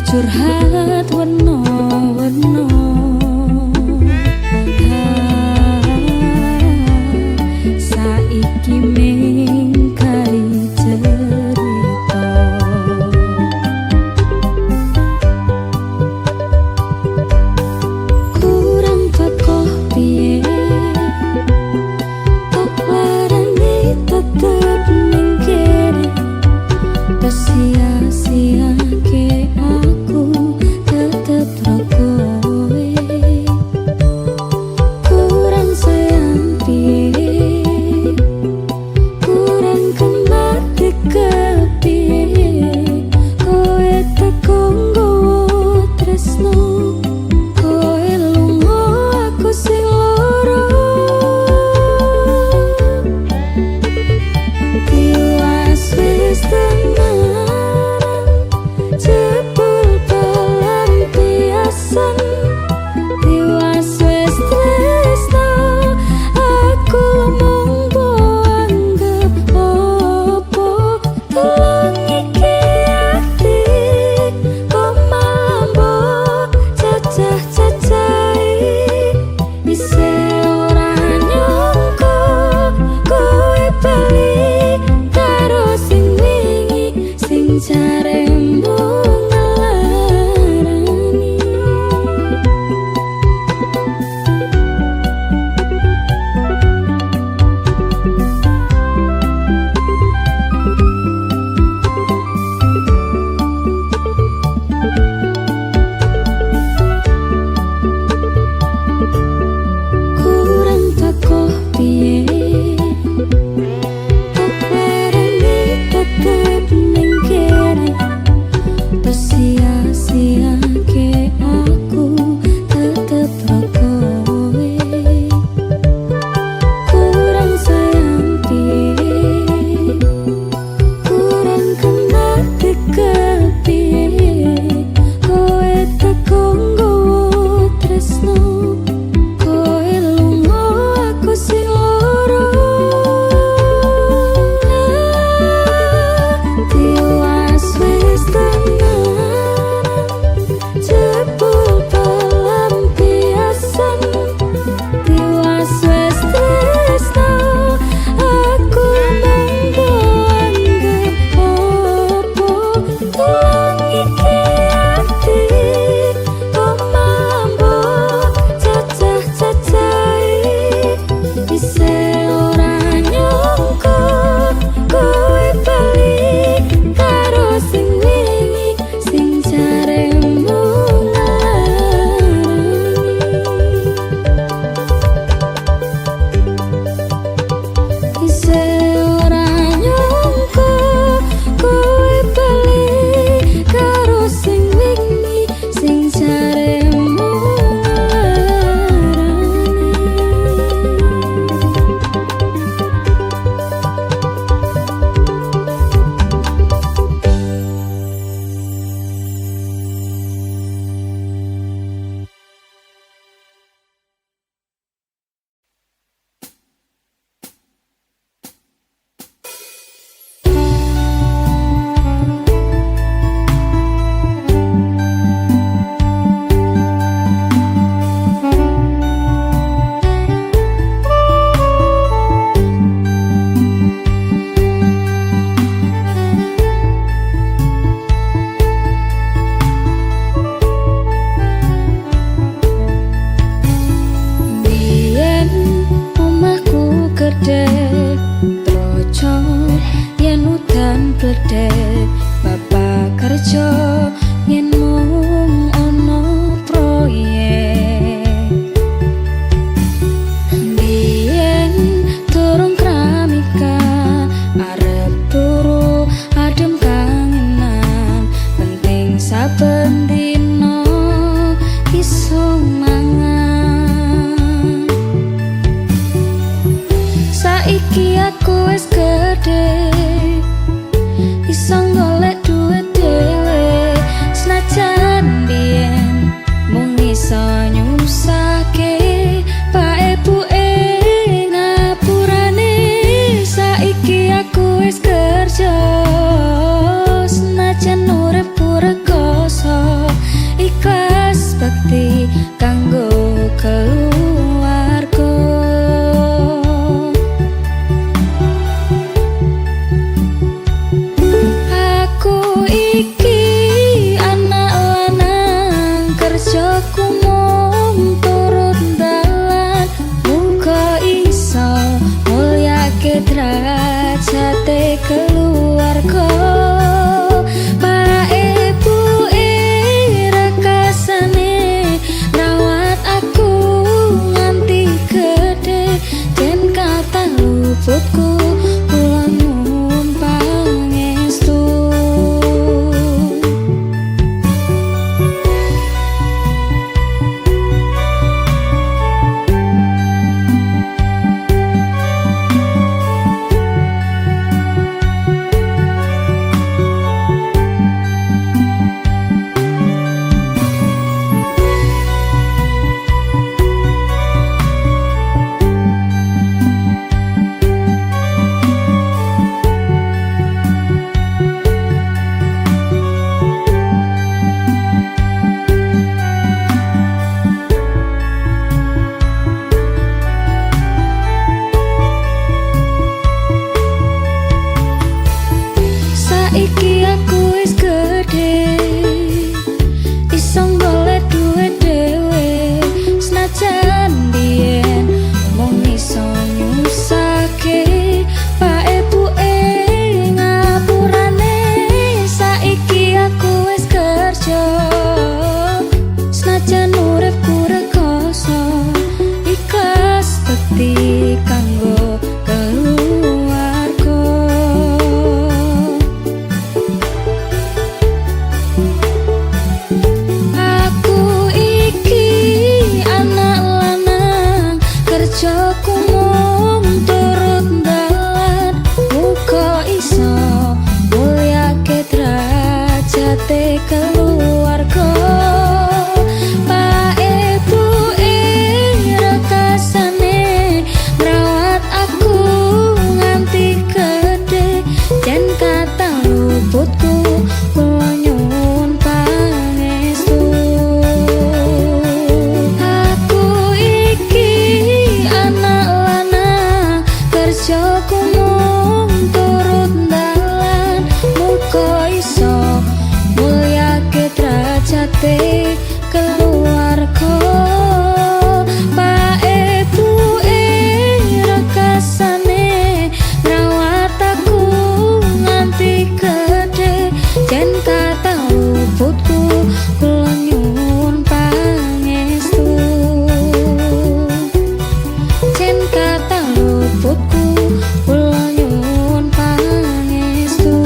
Curhat werna-werna. Saiki ming kari cerita. Kurang tokoh piye, tok larani tetep ning kene. Sia-siake aku tetep ro kowe. Kurang sayang piye, kurang kenal kepiye. Kowe teko nggawa tresno, kowe lunga aku sing loro. Tiwas wis temenan, jebul pelampiasan. Tiwas wis tresno, aku mung mbok anggep opo. Tulung iki ati, kok malah mbok cacah-cacahi. Isih ora nyangka kowe bali karo sing wingi, sing jaremu ngelarani. Kurang tokoh piye, tok larani tetep ning kene. Sia-siake aku tetep ro kowe. Kurang sayang piye, kurang kenal kepiye. Kowe teko nggawa tresno, kowe lunga aku sing loro. Tiwas wis temenan, jebul pelampiasan. Tiwas wis tresno, aku mung mbok anggep opo. Tulung iki ati, kok malah mbok cacah-cacahi. Isih ora nyangka kowe bali karo sing wingi, sing jaremu ngelarani. Isih ora nyangka kowe bali karo sing wingi, sing jaremu ngelarani. Biyen omahku gedhe troco, yen udan bledek. Bapak kerja yen mung ana proyek. Biyen durung keramikan, arep turu adem kangenan. Penting saben dina iso mangan. Saiki aku wis gedhe, iso golek duit dhewe. Derajate keluarga. Pak Ibu rekasane ngrawat aku nganti gede, yen kathah luputku kula nyuwun pangestu. Aku iki anak lanang, kerjaku mung turut dalan, muga iso mulyake derajate keluarga. Pak Ibu rekasane ngrawat aku nganti gede, yen kathah luputku kula nyuwun pangestu. Yen kathah luputku kula nyuwun pangestu.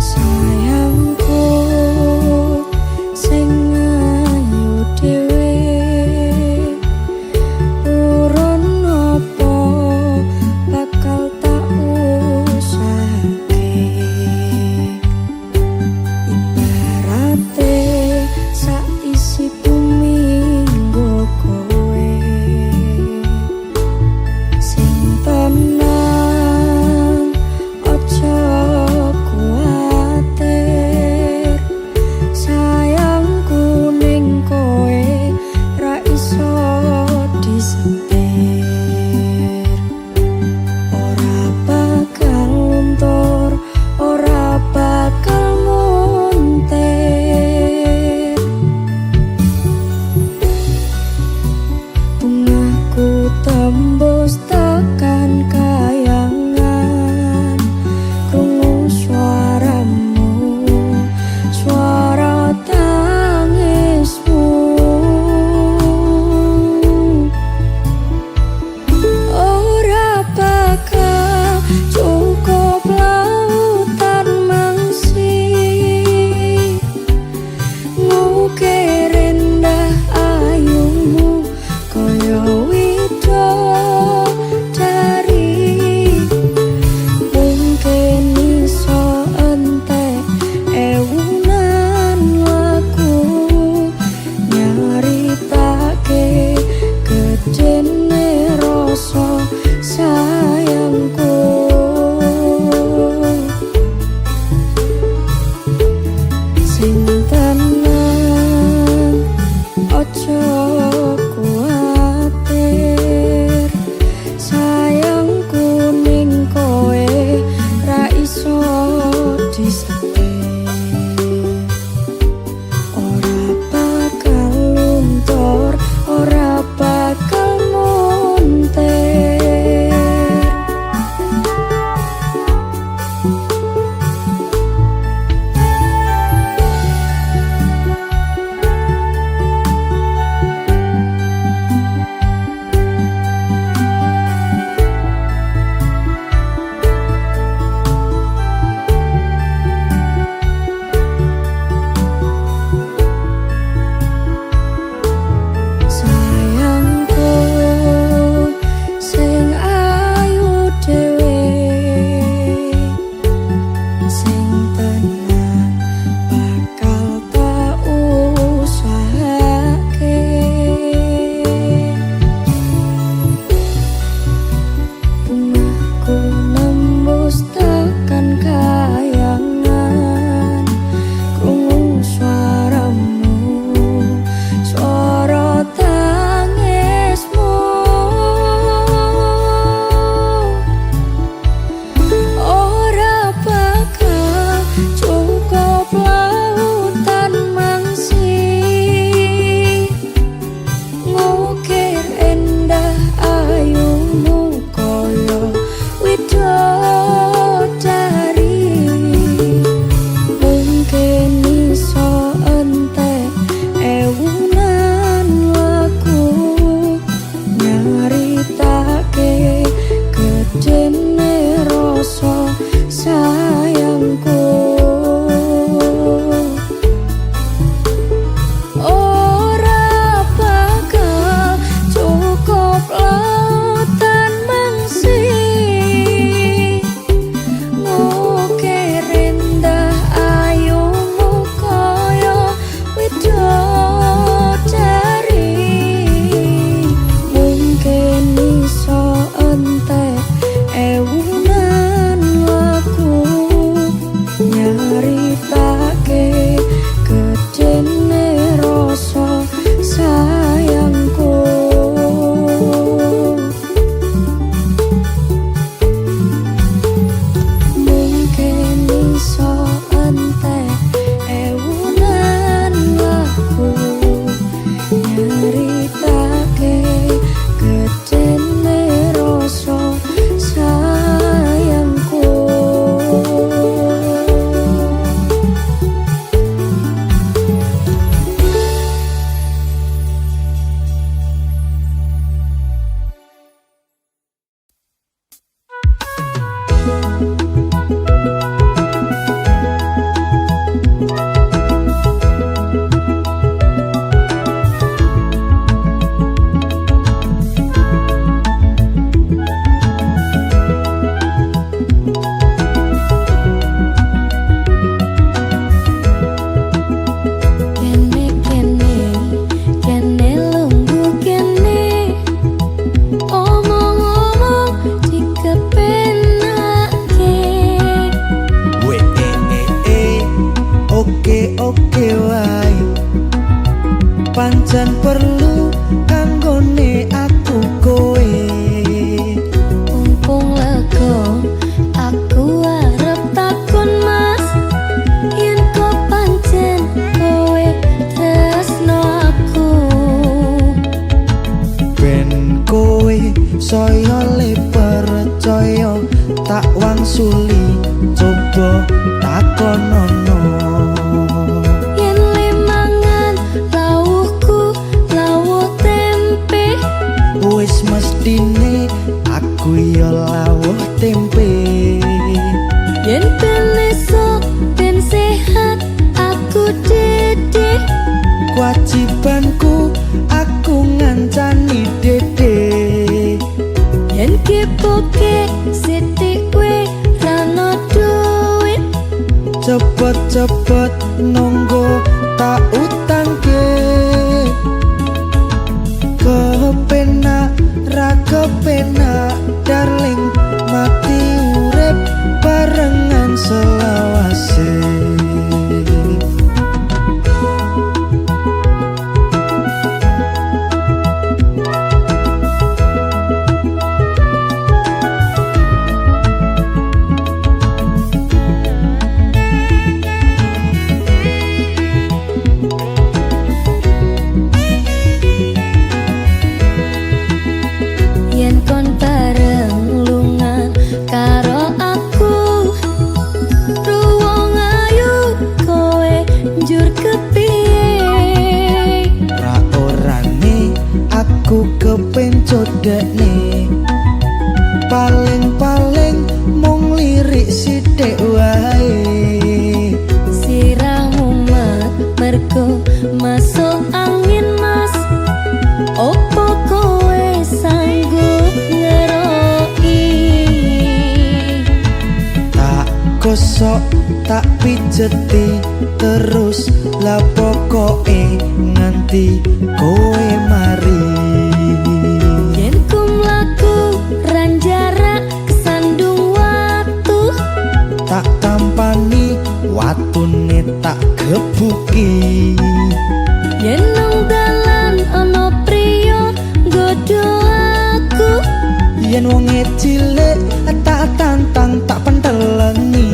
Sayangku sing ayu dhewe, purun apa bakal tak usahake, ibarate sak isi bumi nggo kowe. Sing tenang aja kuwatir, sayangku ning kowe ra iso disetir. Ora bakal luntur, ora bakal muntir. Bungaku tembus tekan kayangan, krungu suaramu, suara tangismu. Ora bakal cukup lautan mangsi ngukir indah ayumu kaya widodari. Mungkin iso entek ewunan lagu nyaritake gedene rasa sayangku. Sing tenang aja kuwatir, sayangku ning kowe ra iso disetir. Ora bakal luntur, ora bakal muntir. Senajan perlu kanggone aku kowe. Mumpung lega aku arep takon Mas, yen kok pancen kowe tresno aku. Ben kowe saya le percaya, tak wangsuli coba takonono. Yen le mangan lawuhku lawuh tempe, Wis mestine aku ya lawuh tempe. Yen ben esuk ben sehat aku dede, Kewajibanku aku ngancani dede. Yen kepoke sithik we rano duit, Cepet-cepet nonggo tak utangke. Kepenak ra kepenak darling, mati urip barengan selawase. Yen kon bareng lungan karo aku, ruwung ayu kowe njur kepiye? Ra orane aku kepencut dekne, paling-paling mung lirik sithik wae. Sirah mumet mergo masuk angin Mas, opo kowe sanggup ngeroki? Tak gosok tak pijeti terus, lah pokoke nganti kowe mari. Yen ku mlaku ranjara kesandung watu, Tak tampani watune tak gebuki. Yen nang dalan ana priya nggodho aku, Yen wonge cilik tak tantang tak pentelengi.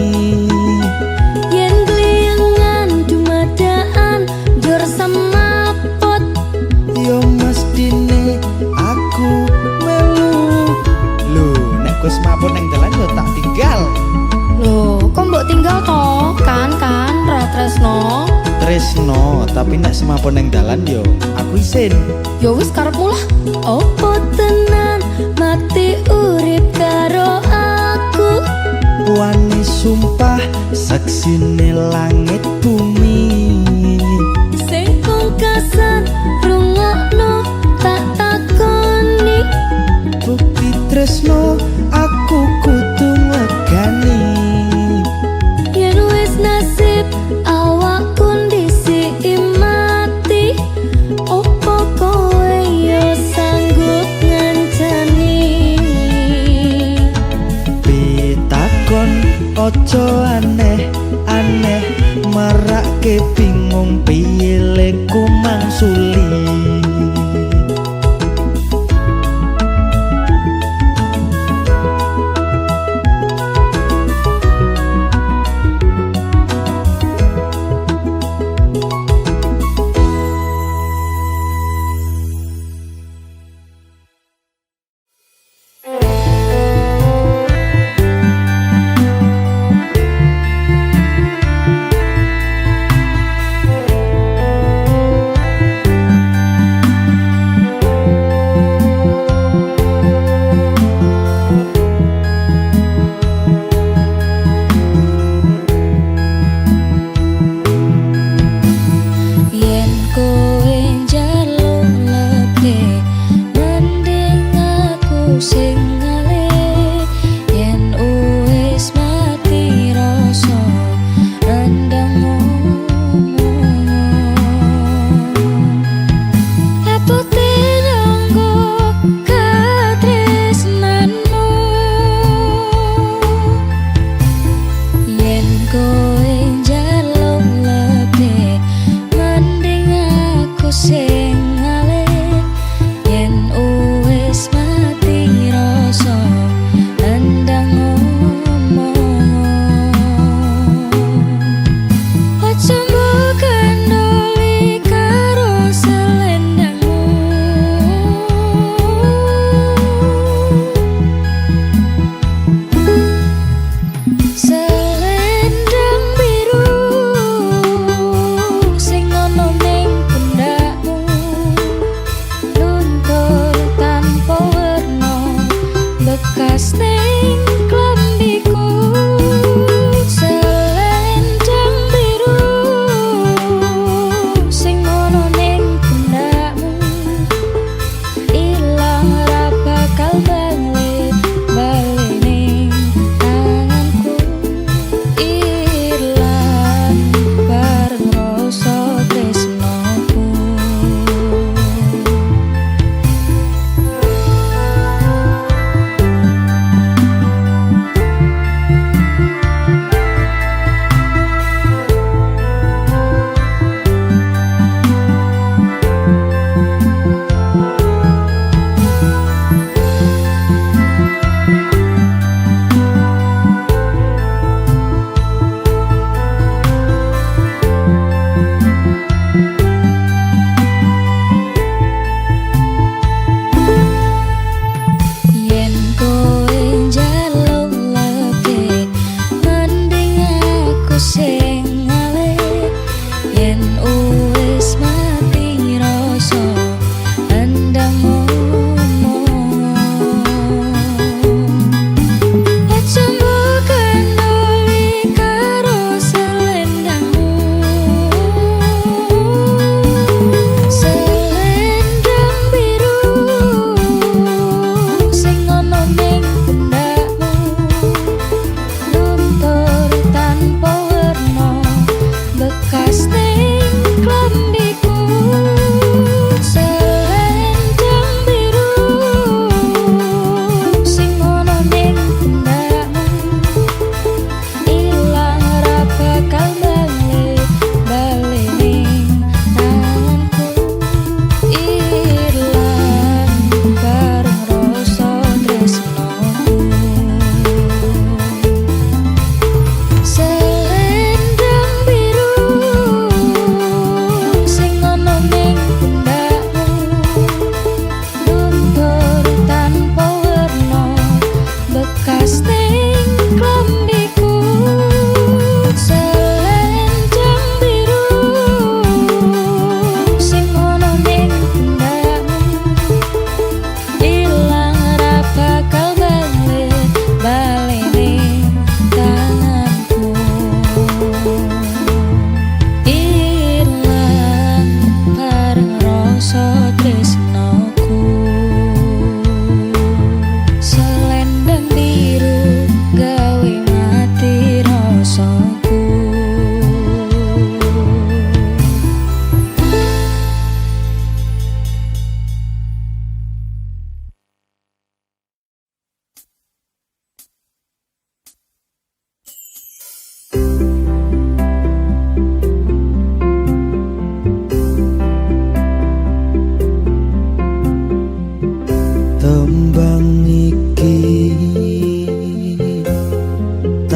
Yen kliyengan dumadaan njur semaput, Yo mestine aku melu. Lho, nek kowe semaput nang dalan yo tak tinggal. Loh, kok mbok tinggal toh? Kan kan ra tresno. Tresno, tapi nek semaput nang dalan yo aku isin. Ya wis karepmu lah. Opo tenan mati urip karo aku? Wani sumpah saksine langit bumi. Sing pungkasan rungokno tak takoni, Bukti tresno aku kudu nglegani. Yen wis nasib awakku ndisiki mati, opo kowe yo sanggup ngancani? Pitakon ojo aneh aneh, marake bingung piye leku mangsuli.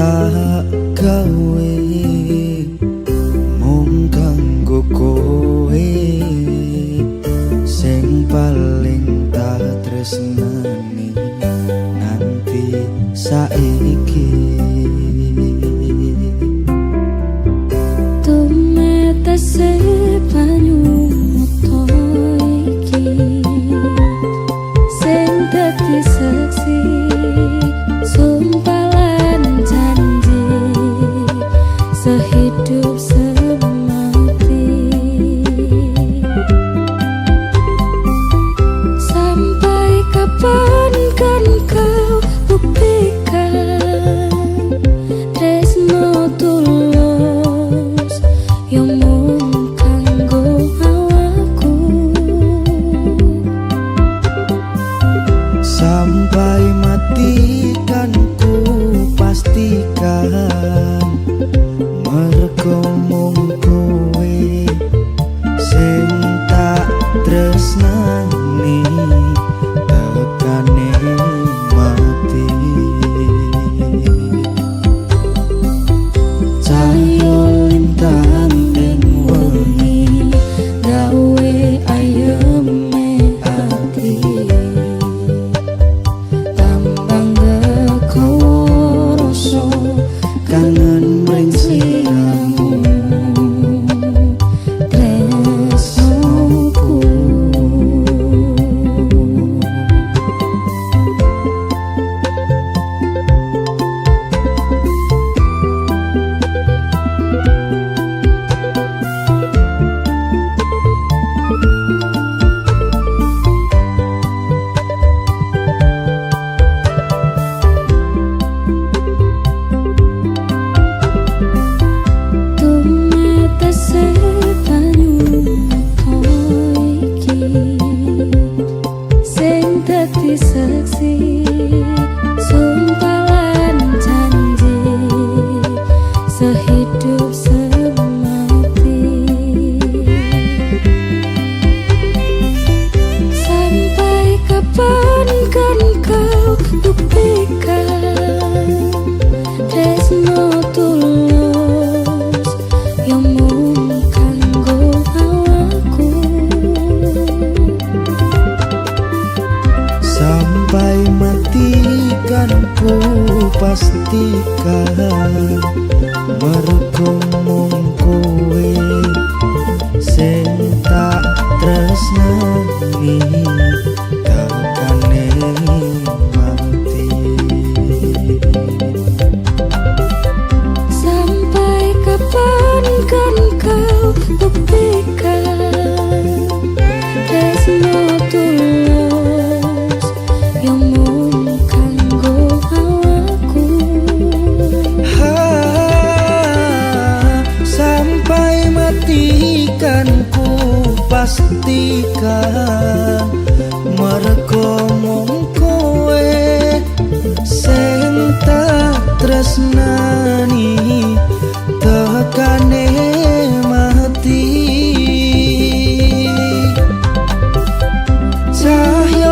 tak gawe mung kanggo kowe sing paling tak tresnani nganti saiki. Tumetese banyu mata iki sing dadi saksi sumpah lan janji sehidup semati. Sampai kapan kan kau buktikan tresno tulus yo mung kanggo awakku. Sampai mati kan ku pastikan mergo mung kowe sing tak tresnani tekane mati. Cahyo lintang ing wengi Gawe ayeme ati tambang gekowo rasa kangen mring sliramu tresnoku. Tumetese banyu mata iki sing dadi saksi sumpah lan janji sehidup semati. Sampai kapan kan kau buktikan tresno tulus yo mung kanggo awakku. Sampai mati kan ku pastikan mergo mung kowe sing tak tresnani tekane mati. Sampai kapan kan kau buktikan tresno tulus yo mung kanggo awakku. Ha, sampai mati kan ku pastikan mergo mung kowe sing tak tresnani tekane mati. Cahya